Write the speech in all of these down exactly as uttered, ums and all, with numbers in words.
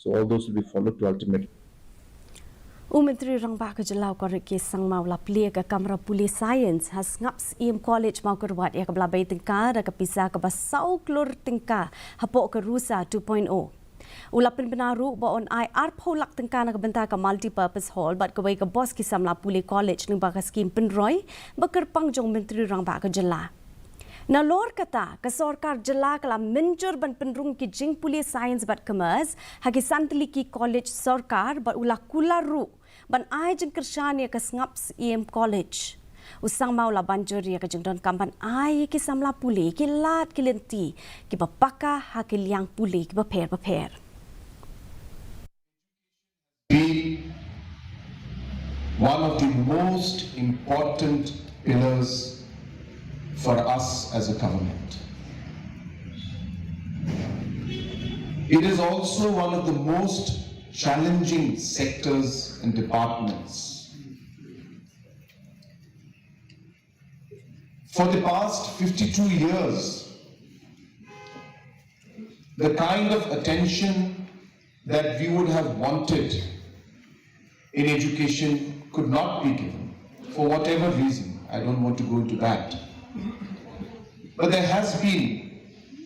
So all those will be followed to ultimately. U Myntri Rangbah ka Jylla u Conrad K Sangma u la plie ka kamra pule science ha Sngap Syiem College Mawkyrwat ïa kaba la bei tyngka da ka pisa kaba saw klur tyngka hapoh ka RUSA two point oh. U la pynbna ruh ba un ai arphew lak tyngka na ka bynta ka multipurpose hall bad kawei ka bos ki samla pule college lyngba ka skhim pynroi ba kyrpang jong u Myntri Rangbah ka Jylla. Nalor kata, ka sorkar jylla ka la mynjur ban pynrung ki jingpule science bad commerce ha ki san tylli ki college sorkar bad u la kular ruh ban ai jingkyrshan ïa ka Sngap Syiem College. U Sangma u la ban jur ïa ka jingdonkam ban ai ïa ki samla pule ki lad ki lynti kiba paka ha ki liang pule kiba pher bapher. Be one of the most important pillars for us as a government. It is also one of the most challenging sectors and departments. For the past fifty-two years, the kind of attention that we would have wanted in education could not be given for whatever reason. I don't want to go into that. But there has been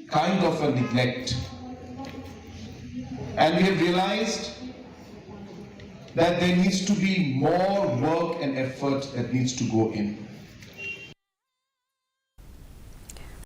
kind of a neglect. And we have realized that there needs to be more work and effort that needs to go in.